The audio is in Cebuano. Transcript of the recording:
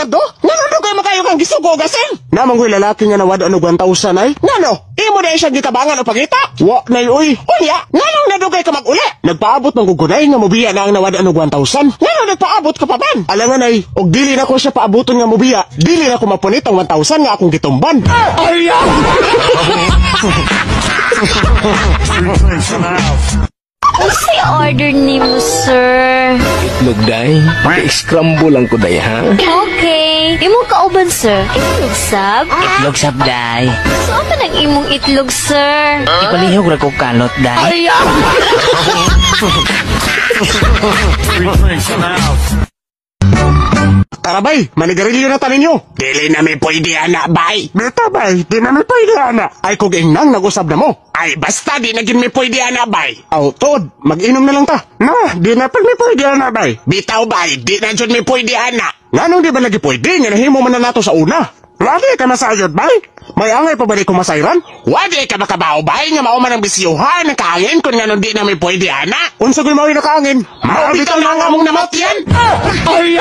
Edgardo? Ngano dugay man kayo kang gisugo og asin? Naa man goy lalaki nga nawad-an og 1,000 ay. Ngano? Imo na siyang gitabangan og pangita? Wa nay uy. Unya, nganong nadugay ka mag-uli? Nagpaabot man gunay nga mobiya na ang nawad-an og 1,000. Ngano nagpaabot ka pa man? Alangan ay, og dili na ko siya paabuton nga mobiya, dili na ko mapunit ang 1,000 nga akong gitumban. Ay! Unsay order nimo, sir? Itlog, day. I-scramble lang ko, day, ha? Okay. Imong kauban, sir. Itlog sab? Itlog sab, day. So, man ang imong itlog, sir? Ipalihog ra ko kalot, day. Tara bay, manigarilyo na ta ninyo. Dili na mi pwede ana bay. Bita bay, di na mi pwede ana. Ay kog ingnang nag-usab na mo. Ay basta di na gid mi pwede ana bay. Aw tuod, mag-inom na lang ta. Na, di na pag mi pwede ana bay. Bitaw bay, di na jud mi pwede ana. Nganong di ba lagi pwede nga nahimo man na nato sa una? Wadi ka masayod bay. May angay pa ba di ko masayran? Wadi ka makabaw bay nga mao man ang bisyuhan ang kaangin kung nganong di na mi pwede ana. Unsa gyud mao nakaangin? Mao bitaw na nga among namatyan. Ay!